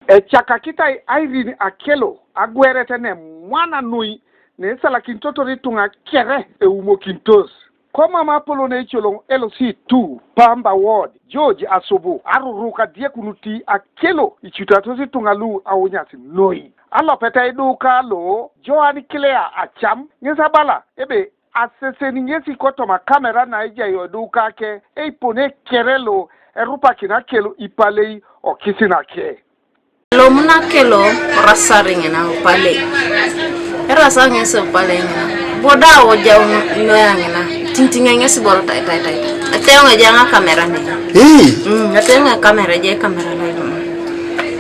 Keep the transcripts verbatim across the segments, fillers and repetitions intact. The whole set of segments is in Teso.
Ecakakit Irene Akello agwerete ne mwana noi ne esalakinitotor ituŋa kere eumokinitos. Komam apolon eicoloŋ L C two Pamba Ward, George Asubu, aruruk adiekunut Akello icutatos ituŋa lu aunyas noi. Alopet eduka lo Joan Claire Acam ŋes abala ebe asesen ŋesi kotoma kamera na ejai eduka ke eipone kere lo erupakin Akello ipalei okisin ake. Lomuna Akello orasari ŋina opale. Erasa ŋesi opale ŋina. Boda ojau noya ŋina. Tintiŋe ŋesi boro tai tai tai. Eteŋ ejaŋa kamera ne. Ii. Mm, eteŋ kamera, ejai kamera ne.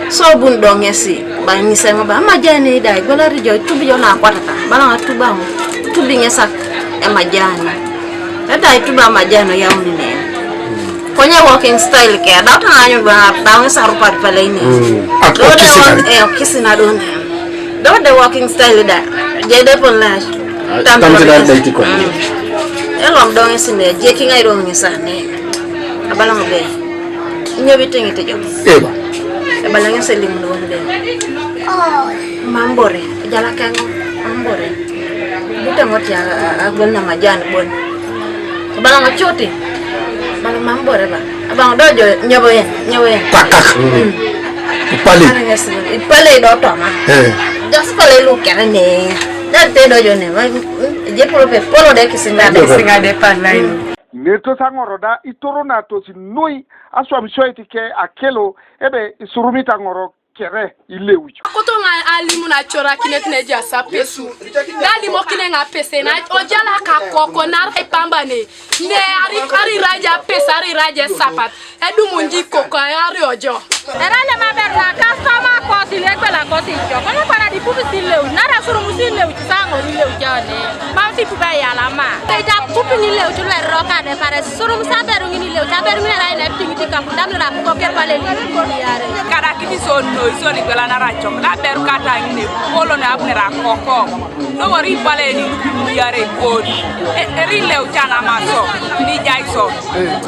So bun do ŋesi ba ŋisema ba ama jani da igwala rijo tubi jo na kwatata. Bala ŋatuba. Tubi ŋesa ema jani. Eda ituba ama jani yauni ne. Konye walking style ke, adau tana anyu ba, adau ŋesi arupat pele ini. Mm. At-, do de okisin walk-, ade. Eh, okisin adone. Do de walking style da. Jede pon la. Tam tidak ada itu kok. Mm. Elom do ŋesi ne, je kinga ido ŋesi ne. Abala ŋo be. Nyo bitiŋ ite jo. Eba. Ebala ŋesi lim do de. Mambore, jala kengo. Mambore. Bute ŋo ti a, a, agwel na majan bon. Bala ŋo cuti. Bala mam bore ba. Abang dojo nyobo yen, nyobo yen. Pakak. Mm. Ipale. Pale nges, pale do toma. Eh. Just pale lu kere ne. Da te dojo ne. Ma, mm, je polo pe, polo de kisinga de. Kisinga de pale. Mm. Neto saŋoro da itoronatos noi aswam soit ke Akello ebe isurumit aŋoro kere ileuc. Akoto ŋa alimun acorakinet nejaas apesur. Dalimokine ŋa apese na ojala kakoko nara ipambane. Ne ari, ari raja apese, ari raja esapat. Edumun jikoko ari ojo. Era lem aberu na customer kosi legbela kosi jo. Kone kwana di pupi si leuc, nara surumu si leuc, saŋo di leuc jone. Mam si pupi ayalama. Teja pupi ni leuc lwe roka de pare surumu sa beru ŋini leuc, aberu ŋini rai ne piŋ ti kapu, dam nara kuko ker pale ni yare. Kada kiti son no, son igwela nara cok, da beru kata ŋini, polo ne abnera koko. Dogo ri pale ni lukumu yare kodi. E, e ri leuc ana maso, ni jai so.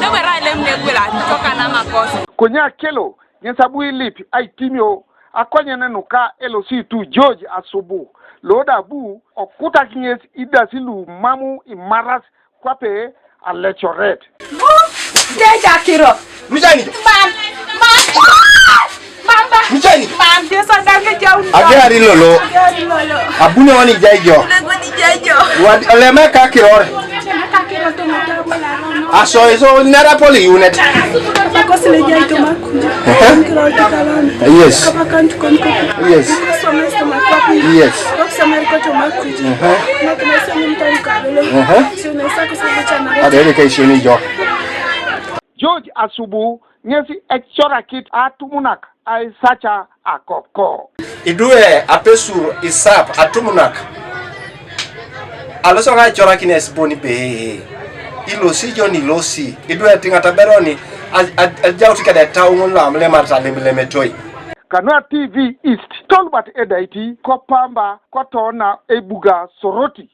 Dogo rai lem ne gwela, cok ana makoso. Konye Akello, ŋes abu ilip aitimio akonyen nuka L C two George Asubu, lo da abu okutak ŋes idasi lu mamu imaras kwape alecoret. Bu, deja kiro. Mujani. Mam, mam, mam, ba. Mujani. Mam, dia sadar ke jauh. Age ari lolo. Age ari lolo. Abune wani jai jo. Wani jai jo. Wad, lema ka kiror. Aso iso nera poli unit. Yes. Yes. Yes. Aha. Aha. Ada ini kayak sini jo. George Asubu ŋesi ecorakit atumunak aisaca akoko. Idwe apesur isap atumunak. Aloso ŋa icorakin esiboni be ilosi jo nilosi idwe tiŋata beroni. Ajauti kede tau ŋun lo amlemar talemlemetoi. Kanu a T V East, Tolbert Edaiti, ko Pamba, kotona ebuga Soroti.